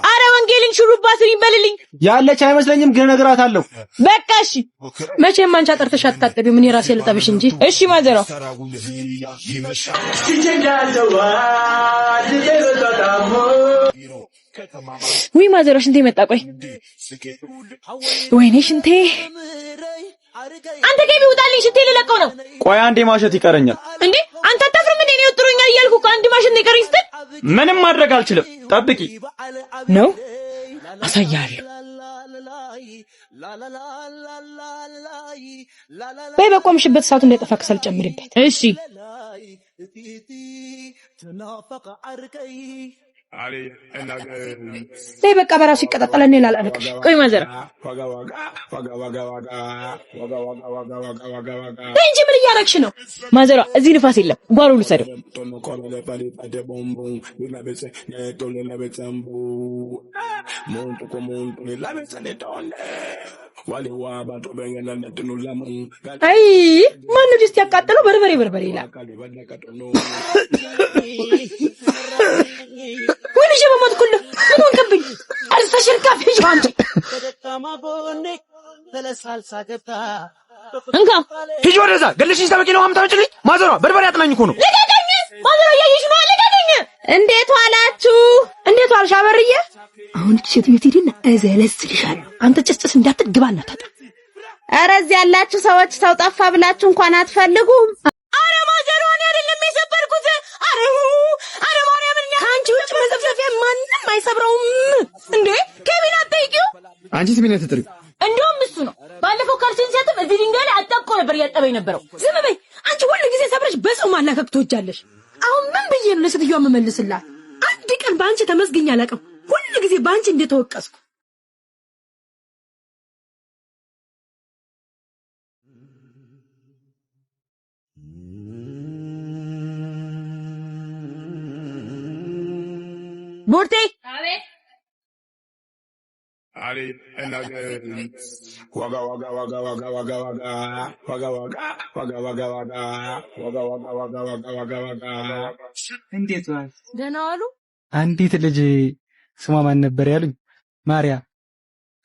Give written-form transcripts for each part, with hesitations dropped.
አረ ወንጌልን ሹሩባ ስሪኝ በልልኝ። ያለች አይመስለኝም፣ ግን እነግራታለሁ። በቃ እሺ። መቼም አንቺ አጠርተሽ አትታጠቢም፣ እኔ ራሴ ልጠብሽ እንጂ። እሺ ማዘሯ። ውይ ማዘሯ ሽንቴ መጣ። ቆይ ወይኔ ሽንቴ። አንተ ገቢ ውጣልኝ፣ ሽንቴ ልለቀው ነው። ቆይ አንዴ ማሸት ይቀረኛል። እንዴ አንተ አታፍርም እንዴ? እኔ ወጥሮኛል እያልኩ እኮ አንድ ማሸት ነው የቀረኝ ስትል ምንም ማድረግ አልችልም። ጠብቂ ነው አሳያለሁ። በይ በቆምሽበት እሳቱ እንዳይጠፋ ከሰል ጨምሪበት። እሺ በይ በቃ በራሱ ይቀጣጠላል። እኔ ላላለቅሽ። ቆይ ማዘሯ በይ እንጂ ምን እያደረግሽ ነው? ማዘሯ እዚህ ንፋስ የለም፣ ጓሮ ልውሰደው። አይ ማነው ድስት ያቃጠለው? በርበሬ በርበሬ ይላል። ወይ ልጄ በሞትኩልህ። ምን ሆንክብኝ? እርሰሽን ከፍ ይዤው አንቺ እንካ ሂጂ ወደዛ። ገለሽኝ ስታበቂ ነው የምታመጪልኝ? ማዘሯ በርበሬ አጥናኝ እኮ ነው። ልቀቀኝ! ማዘሯ እያየሽ ነው። ልቀቀኝ! እንዴት ዋላችሁ? እንዴት ዋልሽ አበርዬ? አሁን እቺ ሴትዮ ትሄድና እዘለዝልሻለሁ። አንተ ጭስጭስ እንዳትል ግባና ታጣ። ኧረ እዚህ ያላችሁ ሰዎች ሰው ጠፋ ብላችሁ እንኳን አትፈልጉም። አረ ማዘሯ እኔ አይደለም የሰበርኩት። አረ አረ ማርያምን ከአንቺ ውጭ መዘፍዘፊያ ማንም አይሰብረውም። እንዴ ኬቪን አትጠይቂው። አንቺ ስሜን አትጥሪው። እንደውም እሱ ነው ባለፈው ካልሲን ሲያጥብ እዚህ ድንጋይ ላይ አጣብቆ ነበር እያጠበኝ ነበረው። ዝም በይ አንቺ። ሁሉ ጊዜ ሰብረሽ በሰው ማላከክ ትወጃለሽ። አሁን ምን ብዬ ነው ለሴትዮዋ የምመልስላት? አንድ ቀን በአንቺ ተመስግኜ አላውቅም። ሁሉ ጊዜ በአንቺ እንደተወቀስኩ። ቦርቴ እንዴት ዋል? ደህና ዋሉ። አንዲት ልጅ ስሟ ማን ነበር ያሉኝ? ማርያ።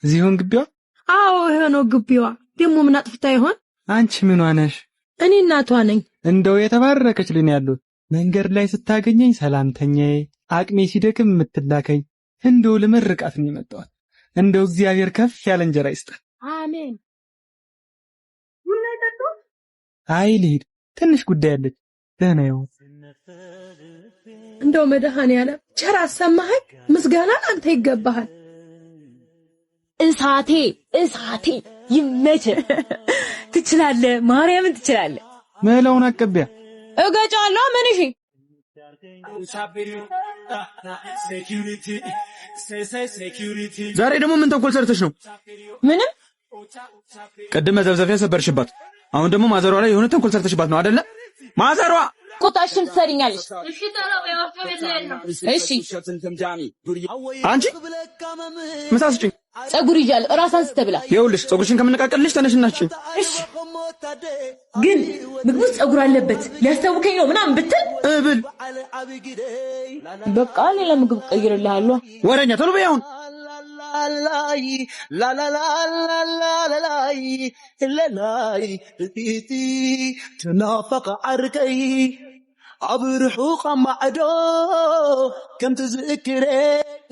እዚሁን ግቢዋ? አዎ ይሄ ነው ግቢዋ። ደግሞ ምን አጥፍታ ይሆን? አንቺ ምኗ ነሽ? እኔ እናቷ ነኝ። እንደው የተባረከች ልጅ ነው ያሉት። መንገድ ላይ ስታገኘኝ ሰላምተኛዬ፣ አቅሜ ሲደክም የምትላከኝ፣ እንደው ልመርቃት ነው የመጣሁት። እንደው እግዚአብሔር ከፍ ያለ እንጀራ ይስጣት። አሜን። አይ ልሂድ፣ ትንሽ ጉዳይ አለች። ደህና ይሁን። እንደው መድኃኔዓለም ቸር አሰማኸኝ። ምስጋና አንተ ይገባሃል። እሳቴ እሳቴ ይመች። ትችላለህ፣ ማርያምን ትችላለህ። መላውን አቀቢያ እገጫለሁ። ምን እሺ ዛሬ ደግሞ ምን ተንኮል ሰርተሽ ነው? ምንም ቅድም መዘብዘፊያ ሰበርሽባት። አሁን ደግሞ ማዘሯ ላይ የሆነ ተንኮል ሰርተሽባት ነው አይደለ? ማዘሯ ቁጣሽን ትሰሪኛለሽ። እሺ አንቺ ምሳ ስጭኝ። ፀጉር ይዣለሁ። እራስ አንስተህ ብላ። ይኸውልሽ ፀጉርሽን ከምንቃቀልልሽ ተነሽና ስጭኝ። እሺ ግን ምግቡ ውስጥ ፀጉር አለበት ሊያስታውከኝ ነው ምናምን ብትል እብል በቃ ሌላ ምግብ ቀይርልሃለሁ። ወሬኛ ቶሎ በይ አሁን።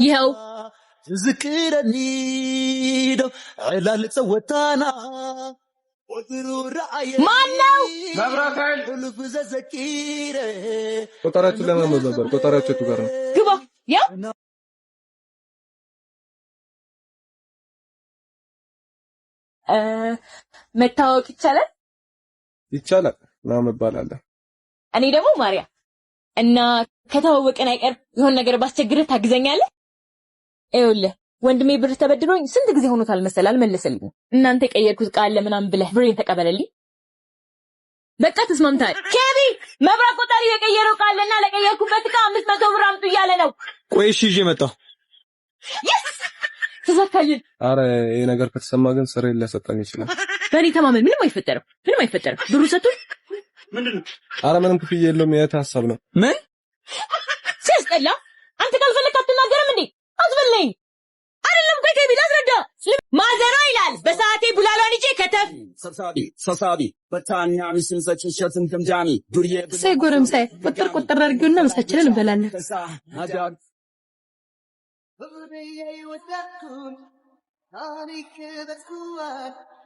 ይኸው ማነው? ቆጠራችሁን ለማንበብ ነበር። ቆጠራችሁ የቱ ጋር ነው? ግባ። ያው መታወቅ ይቻላል። ይቻላል። ናም እባላለሁ። እኔ ደግሞ ማርያ እና ከተዋወቅን አይቀር የሆነ ነገር ባስቸግርህ ታግዘኛለህ? ይኸውልህ ወንድሜ ብር ተበድሮኝ ስንት ጊዜ ሆኖታል መሰል አልመለሰልኝም። እናንተ የቀየርኩት ቃል ለምናምን ብለህ ብሬን ተቀበለልኝ። በቃ ተስማምተሃል። ኬቢ መብራት ቆጣሪ የቀየረው ቃልና ለቀየርኩበት ዕቃ 500 ብር አምጡ እያለ ነው። ቆይ እሺ ይዤ መጣሁ። Yes ተሳካልን። አረ ይሄ ነገር ከተሰማ ግን ስሬን ሊያሰጣኝ ይችላል። በእኔ ተማመን፣ ምንም አይፈጠርም፣ ምንም አይፈጠርም። ብሩ ሰጡን። አረ ምንም ክፍያ የለውም። የት ሀሳብ ነው? ምን ሲያስጠላ! አንተ ካልፈለክ አትናገርም እንዴ? አትበለኝ። እሰይ ጎረምሳዬ፣ ቁጥር ቁጥር አድርጊውና ምሳችንን እንበላለን።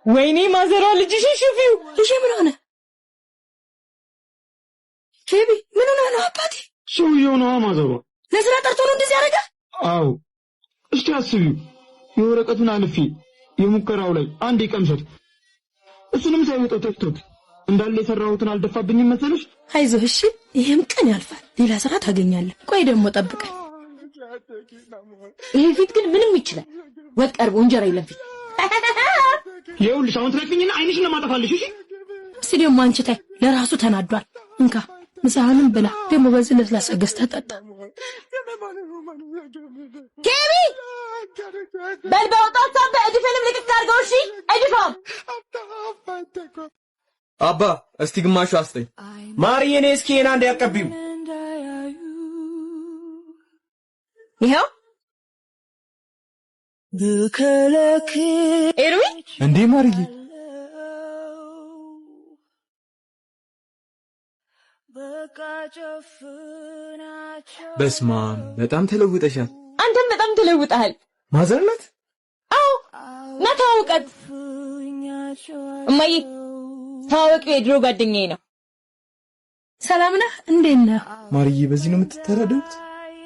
ወይኔ ማዘሯ ልጅሽን ሽፊው። ልጄ ምን ሆነ? ኬቢ ምን ሆነ ነው አባቴ? ሰውየው ነዋ ማዘሯ። ለስራ ጠርቶ ነው እንደዚህ ያደረገ? አዎ፣ እስቲ አስቢው። የወረቀቱን አልፌ የሙከራው ላይ አንዴ ቀምሶት እሱንም ሳይወጣው ተፍቶት እንዳለ የሰራሁትን አልደፋብኝም መሰለሽ? አይዞህ እሺ፣ ይሄም ቀን ያልፋል። ሌላ ስራ ታገኛለህ። ቆይ ደግሞ ጠብቀን። ይሄ ፊት ግን ምንም ይችላል። ወጥ ቀርቦ እንጀራ የለም ፊት። ይኸውልሽ አሁን ትረግፊኝና ዓይንሽን ነው የማጠፋልሽ። እሺ እስቲ ደግሞ አንቺ ታይ፣ ለራሱ ተናዷል። እንካ ምሳህንም ብላ፣ ደግሞ በዚህ ለስላሳ ገዝተህ ጠጣ። ኬቢ በል በወጣት ሳበ እድፍንም ልቅቅ አድርገው። እሺ እድፋም አባ እስቲ ግማሹ አስጠኝ። ማርዬ፣ እኔ እስኪ ይሄን አንድ ያቀቢው። ይኸው ኤርሚ። እንዴ ማርዬ፣ በስማም በጣም ተለውጠሻል። አንተም በጣም ተለውጠሃል። ማዘር ናት? አዎ ና ተዋውቃት። እማዬ ተዋወቂው፣ የድሮ ጓደኛዬ ነው። ሰላም ነህ? እንዴት ነህ? ማርዬ በዚህ ነው የምትተዳደሩት?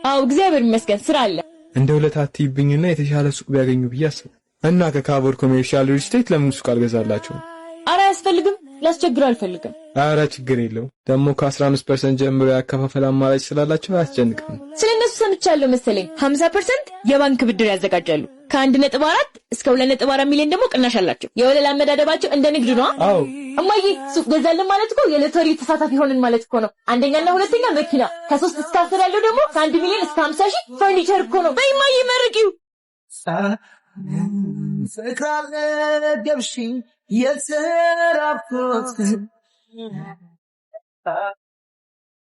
አዎ እግዚአብሔር ይመስገን ስራ አለ። እንደ ውለታ አትይብኝና የተሻለ ሱቅ ቢያገኙ ብዬ አስብ እና ከካቦር ኮሜርሻል ሪል ስቴት ለምን ሱቅ አልገዛላቸውም? አረ አያስፈልግም፣ ላስቸግረው አልፈልግም። አረ ችግር የለውም። ደግሞ ከ15% ጀምሮ ያከፋፈል አማራጭ ስላላቸው አያስጨንቅም። ስለ እነሱ ሰምቻለሁ መሰለኝ። 50% የባንክ ብድር ያዘጋጃሉ። ከ1.4 እስከ 2.4 ሚሊዮን ደግሞ ቅናሽ አላቸው። የወለል አመዳደባቸው እንደ ንግድ ነው። አዎ እማዬ ሱቅ ገዛልን ማለት እኮ የሎተሪ ተሳታፊ ሆንን ማለት እኮ ነው። አንደኛና ሁለተኛ መኪና፣ ከ3 እስከ 10 ያለው ደግሞ ከ1 ሚሊዮን እስከ 50 ሺህ ፈርኒቸር እኮ ነው። በይ እማዬ መርቂው።